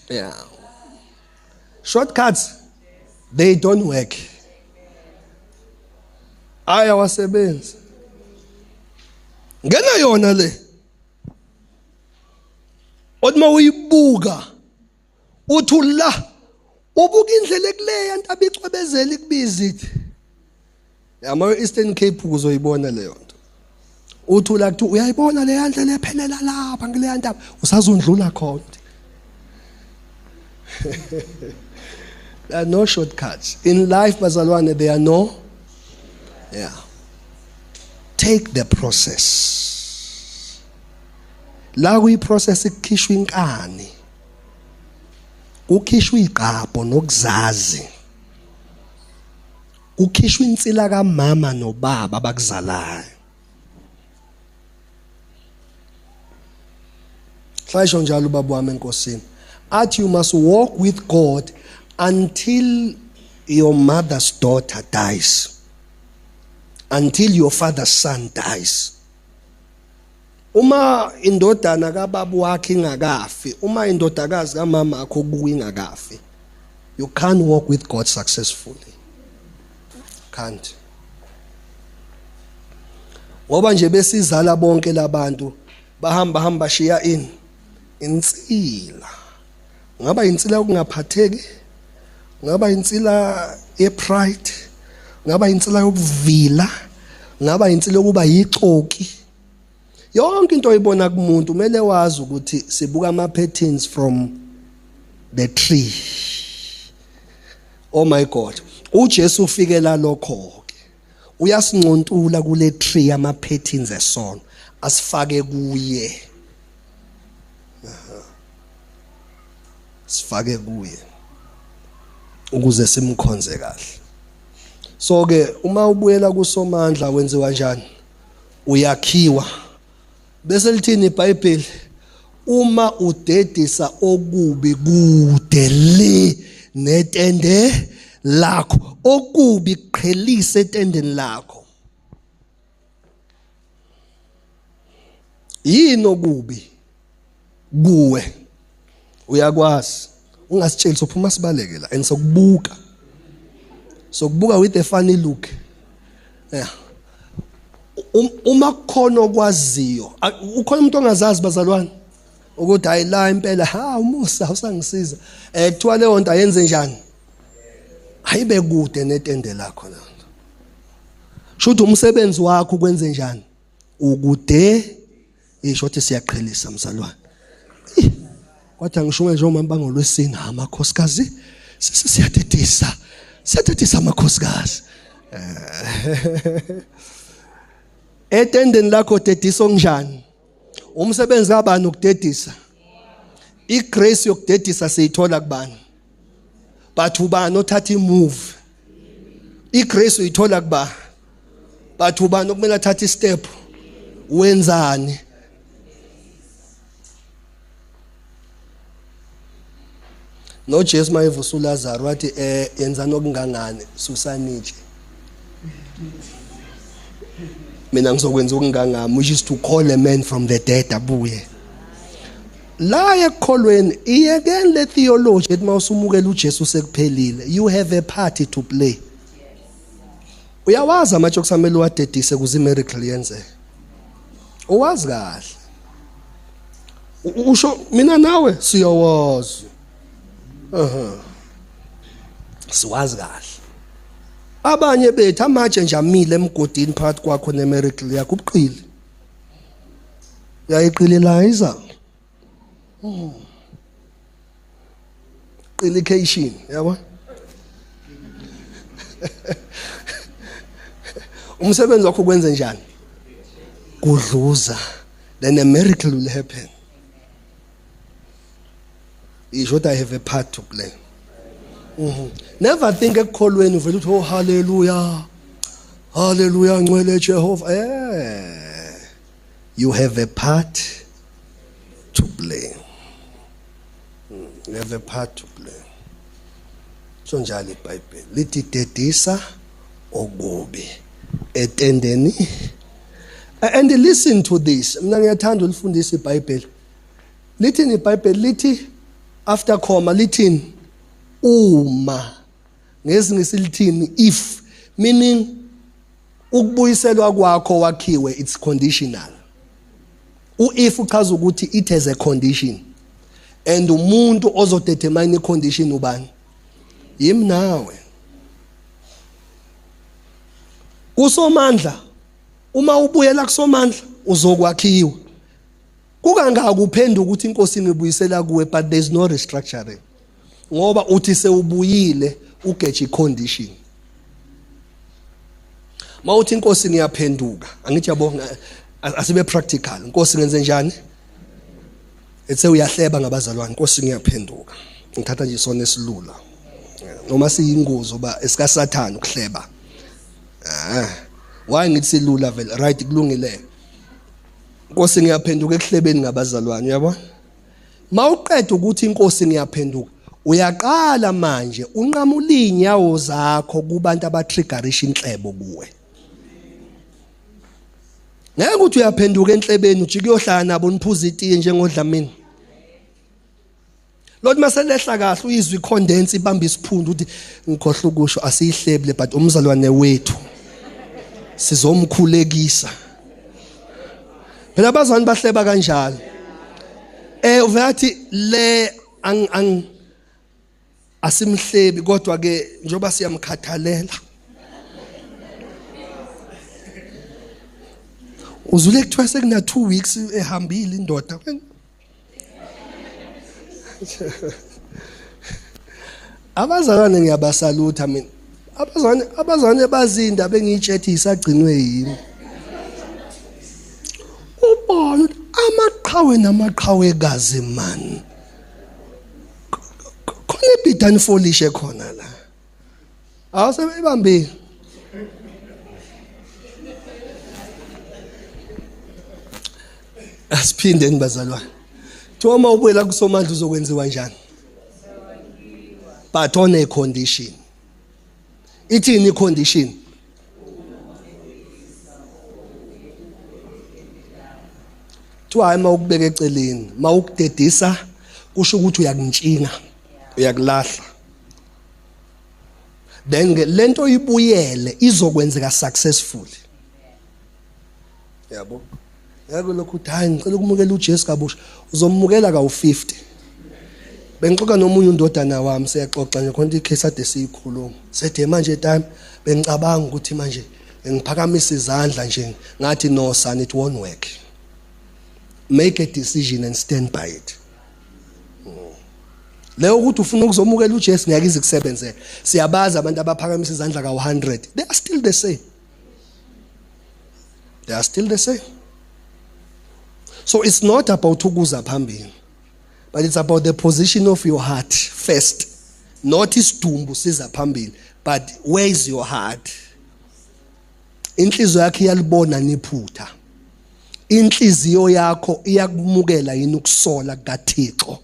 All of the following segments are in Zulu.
Yeah, shortcuts, they don't work. Ayawasebenzi. Ngena yona le othi mawuyibuka uthi la ubuka indlela ekuleya ntaba icwebezela ikubiza ithi yama Eastern Cape uzoyibona leyo nto. Uthi la kuthi uyayibona leya ndlela ephelela lapha kuleya ntaba, usazondlula khona. There are no shortcuts in life, bazalwane. There are no, yeah, take the process. La kuyi process ikukhishwa inkani, kukhishwa igqabho nokuzazi, kukhishwa insila kamama nobaba abakuzalayo. Hlayisho njalo ubaba wami enkosini, athi you must walk with God until your mother's daughter dies, until your father's son dies. Uma indodana kababa wakhe ingakafi, uma indodakazi kamama akho kuwe ingakafi, you can't walk with God successfully. Can't. Ngoba nje besizala bonke labantu bahamba hamba bashiya ini insila. Ngaba insila yokungaphatheki, ngaba insila yepride, ngaba insila yokuvila, ngaba insila yokuba yixoki. Yonke into oyibona kumuntu kumele wazi ukuthi sibuka ama patterns from the tree. Oh my God, uJesu ufikela lokho ke, uyasincontula kule tree ama patterns esono, asifake kuye, sifake kuye ukuze simkhonze kahle. So ke uma ubuyela kuSomandla wenziwa kanjani? Uyakhiwa. Bese lithini iBhayibheli? Uma udedisa okubi kude le netende lakho, okubi kuqhelise etendeni lakho. Yini okubi kuwe? Uyakwazi, ungasitsheli, sophuma sibaleke la and sokubuka, sokubuka with a funny look. Yeah, uma kukhona okwaziyo, ukhona umuntu ongazazi bazalwane ukuthi hayi la impela ha umusa usangisiza, kuthiwa leyo nto ayenze njani? Ayibe kude netende lakho leyo nto. Shuthi umsebenzi wakho ukwenze njani? Ukude isho ukuthi siyaqhelisa mzalwane. Kodwa ngisho nje omama bangolwesine, amakhosikazi siyadedisa, siyadedisa amakhosikazi. Etendeni lakho dedisa okunjani? Umsebenzi kabani ukudedisa? Igrace yokudedisa siyithola kubani? But ubani othatha imove? Igrace uyithola kuba, but ubani okumele athathe istep? Wenzani? NoJesu mayevusa uLazaro wathi yenzani okungangani, susanitshe, mina ngizokwenza okungangami, which is to call a man from the dead abuye la ekukholweni. Iyekeni le theology ethi mawusumukela uJesu sekuphelile. You have a party to play. Uyawazi amatshe okusamele uwadedise ukuze imiracle yenzeke, uwazi kahle. Usho mina nawe siyawazi, aha, siwazi kahle. Abanye bethu amatshe nje amile emgodini phakathi kwakho nemiracle yakho. Ubuqili, uyayiqililiza, qilication, yabo. Umsebenzi wakho kwenze njani? Kudluza. Then a miracle will happen. Isho I have a part to play. Never think ekukholweni uvela uthi oh hallelujah, hallelujah, ngcwele Jehova. You have a part to play. You have a part to play. So njalo iBhayibheli lithi dedisa okubi etendeni. And listen to this, mina ngiyathanda ulifundisa iBhayibheli. Lithini iBhayibheli lithi after comma lithini uma ngesingisi lithini if meaning ukubuyiselwa kwakho wakhiwe it's conditional. U-if uchaza ukuthi it has a condition and umuntu ozodetermine i-condition ubani? Yimi nawe. Kusomandla uma ubuyela kusomandla uzokwakhiwa. Kukangaka uphenduka ukuthi inkosi ngibuyisela kuwe but there is no restructuring. Ngoba uthi sewubuyile ugeje icondition. Mawuthi inkosi ngiyaphenduka, angithi yabo asibe practical. Inkosi ngenze njani? Ethe uyahleba ngabazalwane, inkosi ngiyaphenduka. Ngithatha nje isona esilula. Noma siyingozi oba esikaSathane ukuhleba. Ah. Why ngithi silula vele? Right kulungile. Nkosi ngiyaphenduka ekuhlebeni ngabazalwane uyabona? Mawuqeda ukuthi inkosi ngiyaphenduka uyaqala manje unqamula inyawo zakho kubantu abatriggerisha inhlebo kuwe. Ngeke ukuthi uyaphenduka enhlebeni ujike uyohlala nabo niphuza itiye njengodlamini. Lothi maselehla kahle uyizwa icondense ibamba isiphundu uthi ngikhohle ukusho asiyihlebile but umzalwane wethu sizomkhulekisa. Phela abazalwane bahleba kanjalo. Eh uvathi le ang ang asimhlebi kodwa ke njoba siyamkhathalela. Uzule kuthiwa sekuna 2 weeks ehambile indoda. Abazalwane ngiyabasalutha mina. Abazalwane abazalwane bazinda bengiyitshethi isagcinwe yimi. Ubona ukuthi amaqhawe namaqhawekazi man. Khona ibhidani folishe khona la. Awusebeyibambile. Asiphindeni bazalwane. Kuthiwa uma ubuyela kusomandla uzokwenziwa njani? But on a condition. Ithini i-condition? Kuthiwa hayi uma ukubeka eceleni, uma ukudedisa kusho ukuthi uyakuntshinga, uyakulahla. Then ke lento ibuyele izokwenzeka successfully. Yabo? Ngeke lokhu uthi hayi ngicela ukumukela uJesu kabusha. Uzomukela kawu50. Bengixoxa nomunye undodana wami siyaxoxa nje khona icase ade siyikhuluma. Sethe manje time bengicabanga ukuthi manje ngiphakamisa izandla nje ngathi no son it won't work. Make a decision and stand by it. Leyo ukuthi ufuna ukuzomukela uJesu ngeke ize kusebenzele. Siyabazi abantu abaphakamisa izandla ka-100. They are still the same. They are still the same. So it's not about ukuza phambili. But it's about the position of your heart first. Not isidumbu siza phambili, but where is your heart? Inhliziyo yakho iyalibona niphutha. Inhliziyo yakho iyakumukela yini ukusola kukaThixo?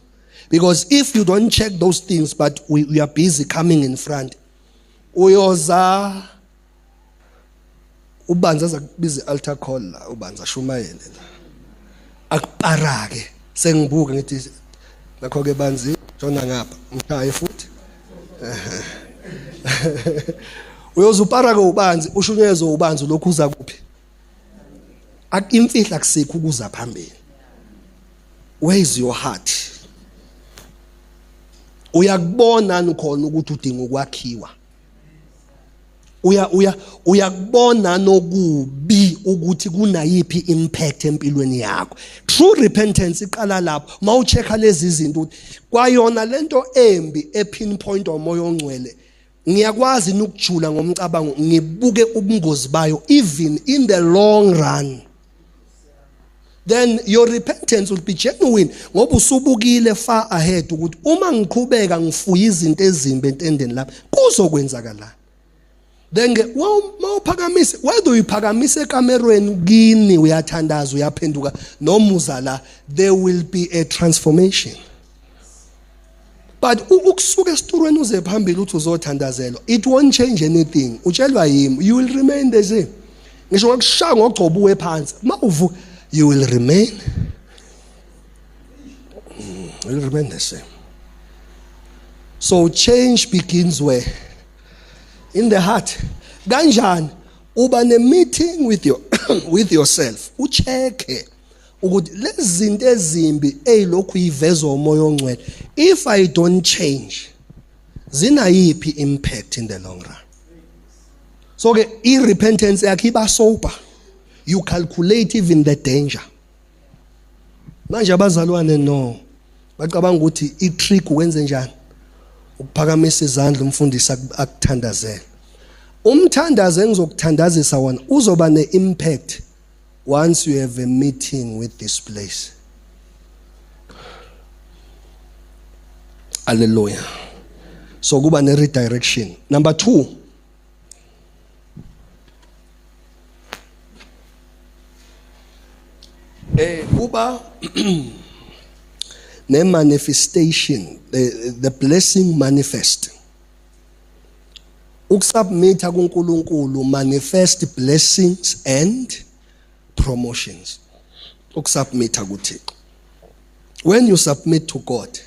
Because if you don't check those things but we are busy coming in front, uyoza ubanzi aza kubiza i-altar call la ubanzi ashumayele la akuparake sengibuke ngithi nakho ke banzi shona ngapha ngishaye futhi uyoze uparake ubanzi ushunyezwe ubanzi lokhu uza kuphi imfihla akusikho ukuza phambili where is your heart uyakubona khona ukuthi udinga ukwakhiwa uya uya uyakubona nokubi ukuthi kunayiphi impact empilweni yakho true repentance iqala lapho mawuchecka lezi zinto ukuthi kwayona lento embi epinpoint omoya ongcwele ngiyakwazi ukujula ngomcabango ngibuke ubungozi bayo even in the long run then your repentance will be genuine ngoba usubukile far ahead ukuthi uma ngiqhubeka ngifuya izinto ezimbi entendeni lapha kuzokwenzakalani then ke mawuphakamise whether uyiphakamise ekamerweni kini uyathandaza uyaphenduka noma uza la there will be a transformation but ukusuka esiturweni uze phambili uthi uzothandazelwa it won't change anything utshelwa yimi you will remain the same ngisho ngakushaya ngogcobo uwe phansi uma uvuka you will remain. Will remain the same. So change begins where? In the heart. Kanjani? Uba ne meeting with your with yourself. Ucheke ukuthi lezi zinto ezimbi ezilokhu ivezwa umoya ongcwele, if I don't change, zinayiphi impact in the long run? So ke i repentance yakhe iba sober. You calculate even the danger. Manje abazalwane no bacabanga ukuthi i trick ukwenze njani? Ukuphakamisa izandla umfundisi akuthandazele. Umthandazo engizokuthandazisa wona uzoba ne impact once you have a meeting with this place. Hallelujah. So kuba ne redirection. Number 2, kuba ne manifestation, the blessing manifest. Ukusubmit kuNkulunkulu manifest blessings and promotions. Ukusubmit kuThixo. When you submit to God,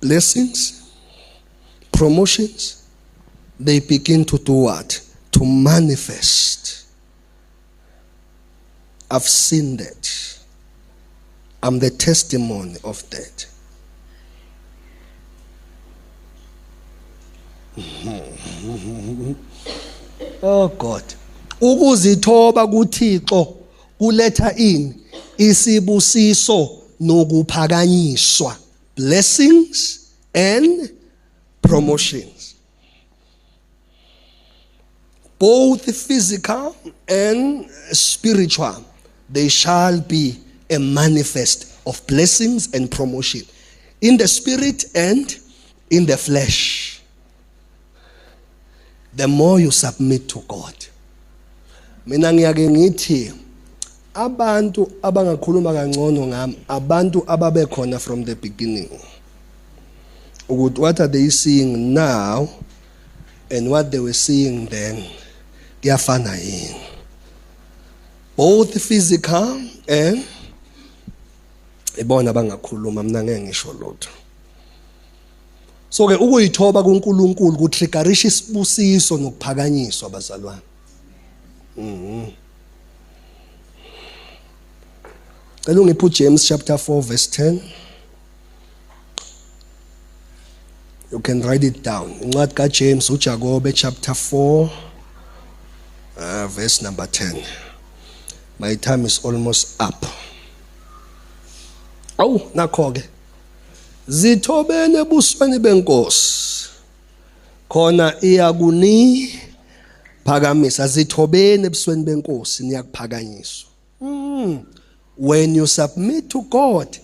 blessings, promotions, they begin to do what? To manifest. I've seen that. I'm the testimony of that. Oh God. Ukuzithoba kuThixo kuletha ini? Isibusiso nokuphakanyiswa. Blessings and promotions. Both physical and spiritual, they shall be a manifest of blessings and promotion in the spirit and in the flesh. The more you submit to God. Mina ngiyake ngithi abantu abangakhuluma kangcono ngami abantu ababekhona from the beginning. Ukuthi what are they seeing now and what they were seeing then kuyafana yini? Both physical and ibona bangakhuluma, mina ngeke ngisho lutho. So ke ukuyithoba kuNkulunkulu kutriggerisha isibusiso nokuphakanyiswa bazalwane. Cela ungiphe uJames chapter 4 verse 10. You can write it down. Incwadi kaJames uJakobe chapter 4 verse number 10. My time is almost up. Awu nakho ke. Zithobene ebusweni benkosi. Khona iyakuni phakamisa. Zithobene ebusweni benkosi niyakuphakanyiswa. When you submit to God,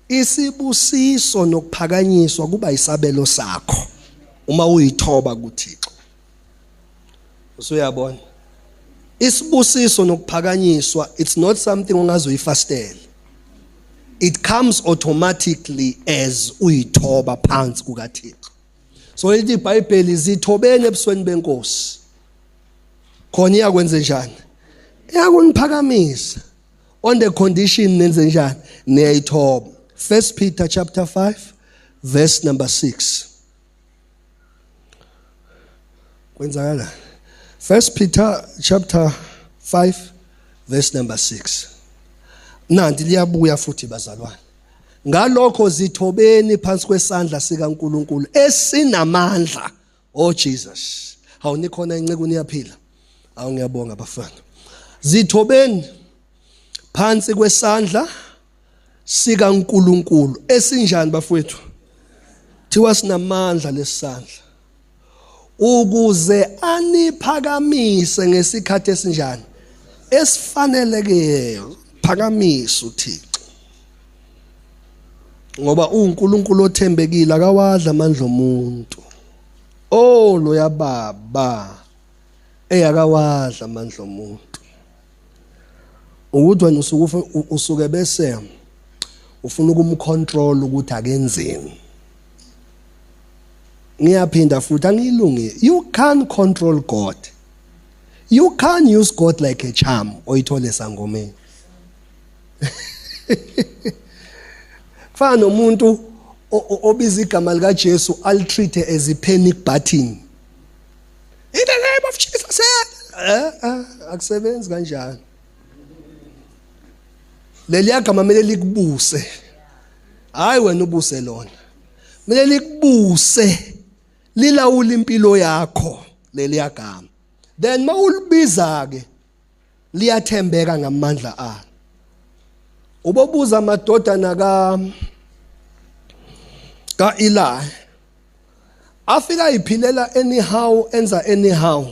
isibusiso nokuphakanyiswa kuba isabelo sakho uma uyithoba kuThixo. Usuyabona? Isibusiso nokuphakanyiswa, it's not something ongazoyifastela. It comes automatically as uyithoba phansi kukaThixo. So lithi iBhayibheli zithobene ebusweni benkosi. Khona iyakwenza njani? Iyakuniphakamisa. On the condition nenze njani? Niyayithoba. 1 Peter chapter 5 verse number 6. Kwenzakala? 1 Peter chapter 5 verse number 6. Nanti liyabuya futhi bazalwane. Ngalokho zithobeni phansi kwesandla sikaNkuluNkulu esinamandla. Oh Jesus. Hawu nikhona inceku niyaphila. Awu ngiyabonga bafana. Zithobeni phansi kwesandla sikaNkuluNkulu esinjani bafowethu? Thiwa sinamandla lesandla. Ukuze aniphakamise ngesikhathi esinjani? Esifanelekeyo. Phakamisa uThixo. Ngoba uNkulunkulu othembekile akawadla amandla omuntu. Oh loya baba eyakawadla amandla omuntu. Ukuthi wena usuke bese ufuna ukumcontrol ukuthi akenzeni. Ngiyaphinda futhi angilungi. You can't control God. You can't use God like a charm oyithole sangomeni. Fana nomuntu obiza igama lika Jesu alitreat as a panic button. In the name of Jesus. Akusebenzi kanjalo. Leliya gama kumele likubuse. Hayi wena ubuse lona. Kumele likubuse. Lilawula impilo yakho leliya gama. Then mawulibiza ke liyathembeka ngamandla alo. Ubobuza amadodana ka Eli afika ayiphilela anyhow, enza anyhow.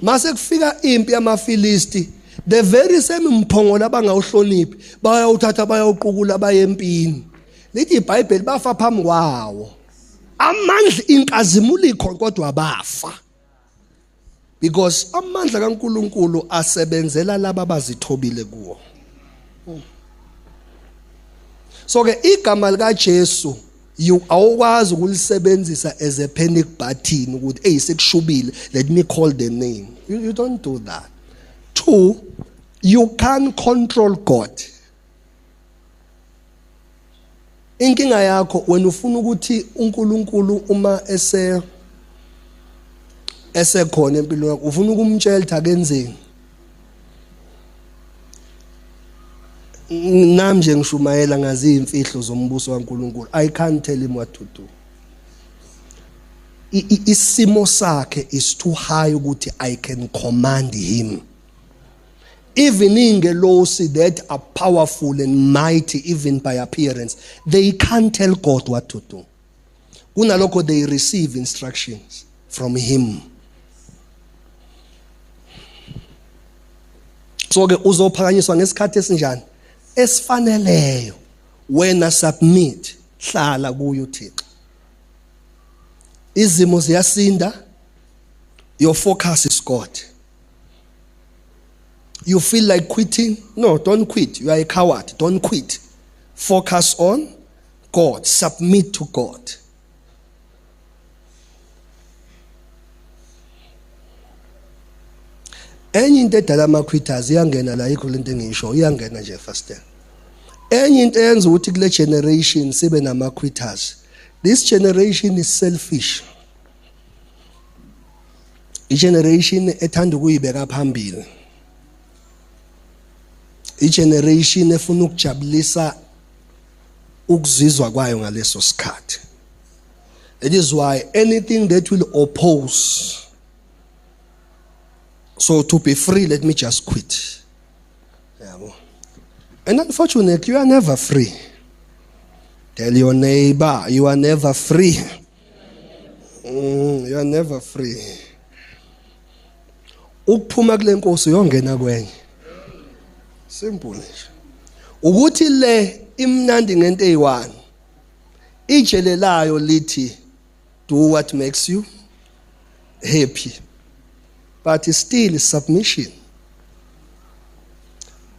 Mase kufika impi yamaFilisti, the very same mphongolo abangawuhloniphi bayawuthatha bayawuqukula baye empini. Lithi iBhayibheli bafa phambi kwawo. Amandla inkazimulo ikhona kodwa bafa. Because amandla kaNkuluNkulu asebenzela laba abazithobile kuwo. So ke igama lika Jesu you awukwazi ukulisebenzisa as a panic button ukuthi hey sekushubile, let me call the name. You don't do that. 2, you can't control God. Inkinga yakho wena ufuna ukuthi uNkulunkulu uma esekhona empilweni yakho ufuna ukumtshela ukuthi akenzeni. Nami nje ngishumayela ngazi imfihlo zombuso kaNkulunkulu. I can't tell him what to do. Isimo sakhe is too high ukuthi I can command him. Even ingelosi that are powerful and mighty even by appearance, they can't tell God what to do. Kunalokho they receive instructions from him. So ke uzophakanyiswa ngesikhathi esinjani? Esifaneleyo. Wena submit, hlala kuyo uThixo. Izimo ziyasinda, your focus is God. You feel like quitting? No, don't quit. You are a coward. Don't quit. Focus on God. Submit to God. Enye into edala ama-quitters iyangena la, yikho lento engiyisho, iyangena nje faster. Enye into eyenza ukuthi kule generation sibe nama-quitters, this generation is selfish. I-generation ethanda ukuyibeka phambili, i-generation efuna ukujabulisa ukuzizwa kwayo ngaleso sikhathi. That is why anything that will oppose, so to be free, let me just quit. Yabo. And unfortunately, you are never free. Tell your neighbor, you are never free. You are never free. Ukuphuma kule nkosi uyongena kwenye. Simple nje. Ukuthi le imnandi ngento eyi-one. Ijele layo lithi do what makes you happy. But still submission.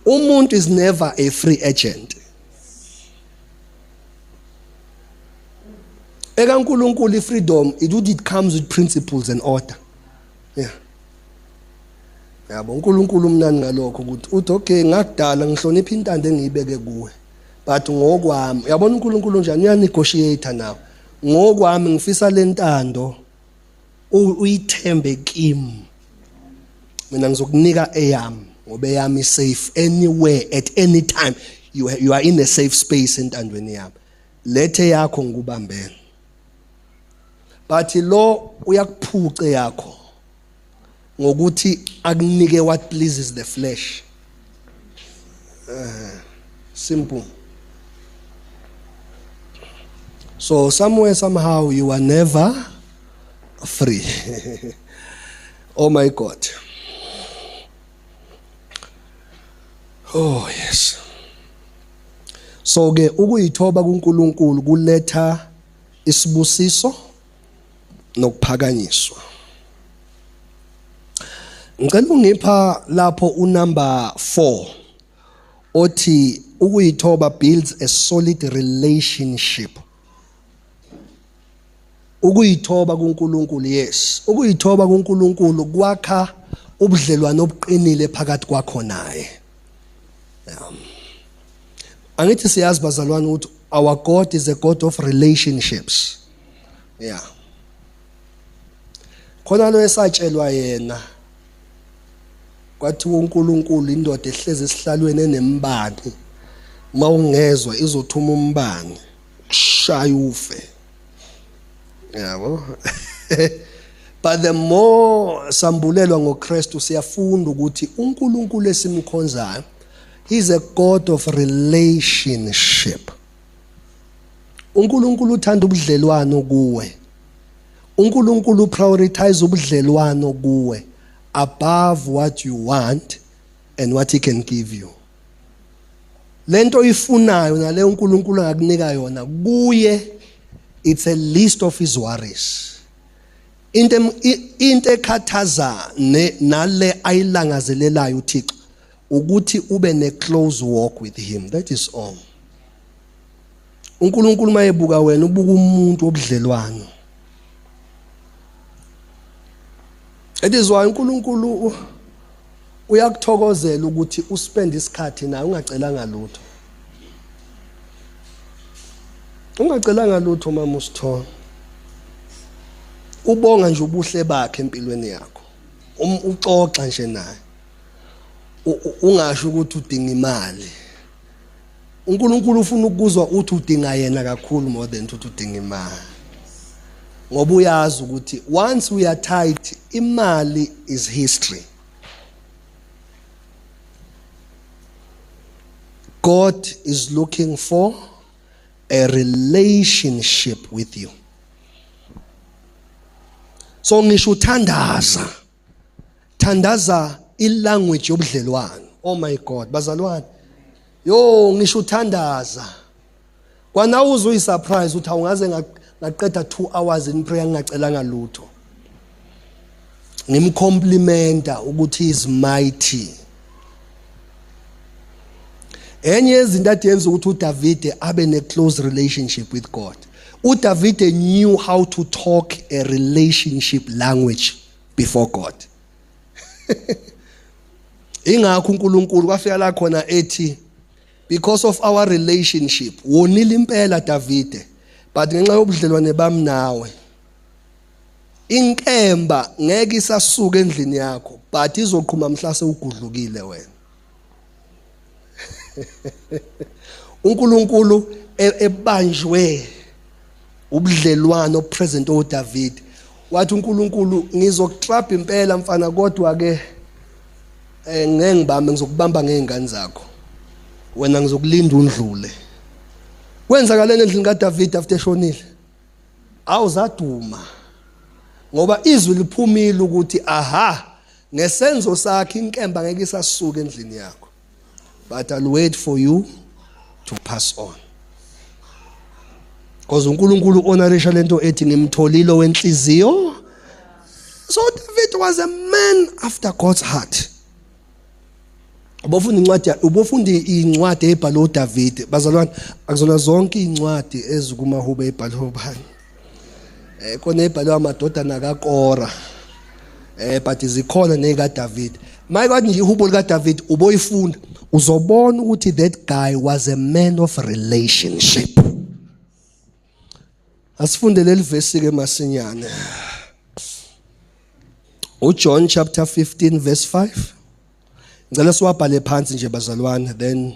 Umuntu is never a free agent. EkaNkulunkulu i-freedom it comes with principles and order. Yeah. Yabo uNkulunkulu umnani ngalokho ukuthi uthi okay ngakudala ngihlonipha intando engiyibeke kuwe. But ngokwami uyabona uNkulunkulu njani uyanegotiate nawe. Ngokwami ngifisa lentando uyithembe kimi. Mina ngizokunika eyami ngoba eyami safe anywhere at any time. You are in a safe space entandweni yami. Lethe yakho ngikubambele. But lo uyakuphuce yakho ngokuthi akunike what pleases the flesh. Simple. So somewhere somehow you are never free. Oh my God. Oh yes. So ke ukuyithoba kuNkulunkulu kuletha isibusiso nokuphakanyiswa. Ngicela ungipha lapho unumber 4 othi ukuyithoba builds a solid relationship. Ukuyithoba kuNkulunkulu, yes. Ukuyithoba kuNkulunkulu kwakha ubudlelwano obuqinile phakathi kwakho naye. Angithi siyazi bazalwane ukuthi Our God is a God of relationships. Yeah. Khona lo esatshelwa yena kwathiwa uNkulunkulu indoda ehlezi esihlalweni enembani uma ungezwa izothuma umbani kushaya ufe yabo. But the more sambulelwa ngoKristu siyafunda ukuthi uNkulunkulu esimkhonzayo, he's a God of relationship. uNkulunkulu uthanda ubudlelwano kuwe. uNkulunkulu prioritize ubudlelwano kuwe above what you want and what he can give you. Lento oyifunayo nale uNkulunkulu angakunika yona kuye, it's a list of his worries. Into ekhathaza nale ayilangazelelayo uThixo ukuthi ube ne close walk with him, that is all. uNkulunkulu mayebuka wena ubuka umuntu wobudlelwano. It is why uNkulunkulu uyakuthokozela ukuthi uspend isikhathi naye ungacelanga lutho. Ungacelanga lutho mama usithola. Ubonga nje ubuhle bakhe empilweni yakho. Uxoxa nje naye. Ungasho ukuthi udinga imali. uNkulunkulu ufuna ukuzwa uthi udinga yena kakhulu more than ukuthi udinga imali. Ngoba uyazi ukuthi once we are tight, imali is history. God is looking for a relationship with you. So ngisho uthandaza, thandaza ilanguage yobudlelwano. Oh my God, bazalwane. Yo ngisho uthandaza. Kwana uzwe uyisurprise uthi awungaze ngaqeda 2 hours in prayer ngingacelanga lutho. Ngimcomplimenta ukuthi is mighty. Enye yezinto ayenza ukuthi uDavide abe ne close relationship with God. uDavide knew how to talk a relationship language before God. Ingakho uNkulunkulu kwafika la khona ethi because of our relationship wonile impela Davide, but ngenxa yobudlelwane bami nawe inkemba ngeke isasuka endlini yakho, but izoqhuma mhla sewugudlukile wena. uNkulunkulu ebanjwe ubudlelwano present oDavid, wathi uNkulunkulu ngizokutrap impela mfana, kodwa ke ngeke ngibambe, ngizokubamba ngezingane zakho, wena ngizokulinda undlule. Kwenzakaleni endlini kaDavid after eshonile? Awuzaduma ngoba izwi liphumile ukuthi aha ngesenzo sakhe inkemba ngeke isasuka endlini yakho, but I'll wait for you to pass on. Because uNkulunkulu honorisha lento ethi ngimtholile wenhliziyo. So David was a man after God's heart. Ubofunda incwadi, ubofunda incwadi ebhalwe uDavid. Bazalwane, akuzona zonke incwadi ezikumahube ebhalwe ubani. Khona ebhalwe amadodana kaKora. But zikhona nekaDavid. Maye kwathi nje ihubo likaDavid uboyifunda uzobona ukuthi that guy was a man of relationship. Asifunde leli verse ke masinyane. uJohn chapter 15 verse 5. Ngicela siwabhale phansi nje bazalwane, then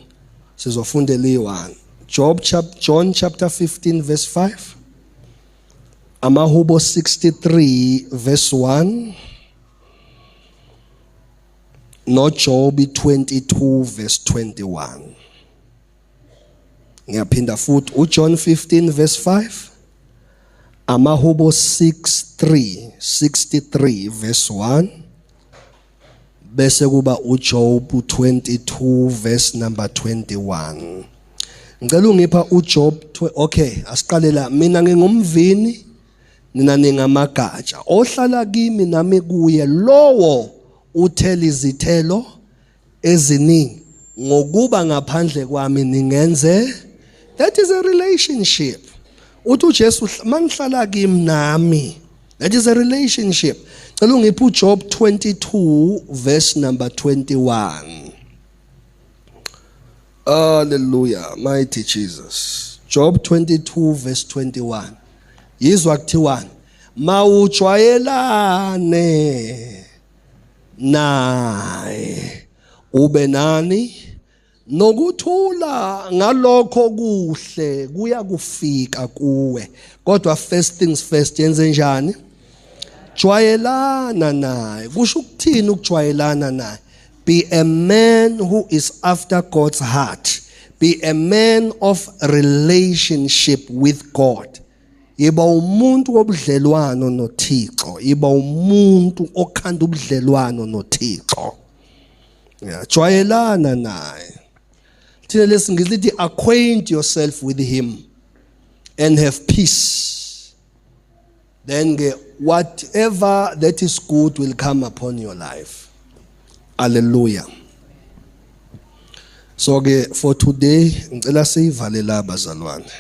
sizofunda eliyi-1. Job chap John chapter 15 verse 5. Amahubo 63 verse 1. NoJob 22 verse 21. Ngiyaphinda futhi uJohn 15 verse 5. Amahubo 63 63 verse 1. Bese kuba uJob 22 verse number 21. Ngicela ungipha uJob, okay, asiqale la. Mina ngingumvini, nina ningamagatsha. Ohlala kimi nami kuye, lowo uthela izithelo eziningi, ngokuba ngaphandle kwami ningenze. That is a relationship. Uthi uJesu mangihlala kimi nami, that is a relationship. Cela ungiphe uJob 22 verse number 21. Hallelujah, mighty Jesus. Job 22 verse 21. Yizwa kuthiwani? Mawujwayelane naye ube nani nokuthula, ngalokho kuhle kuya kufika kuwe. Kodwa first things first, yenze njani? Jwayelana naye. Kusho ukuthini ukujwayelana naye? Be a man who is after God's heart. Be a man of relationship with God. Yiba umuntu wobudlelwano noThixo. Yiba umuntu okhanda ubudlelwano noThixo. Yeah, jwayelana naye. Thina lesingisi lithi, "Acquaint yourself with him and have peace. Then ke whatever that is good will come upon your life." Hallelujah. So ke for today ngicela siyivale la, bazalwane.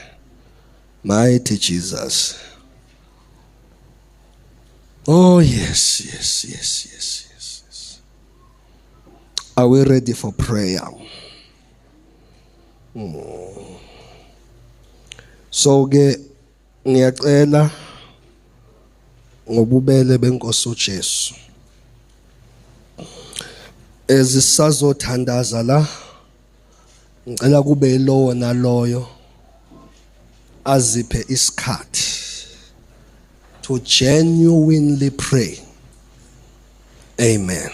Mighty Jesus. Oh yes. Are we ready for prayer? So ke ngiyacela ngobubele benkosi uJesu, ezisazothandaza la, ngicela kube lowo naloyo aziphe isikhathi to genuinely pray. Amen.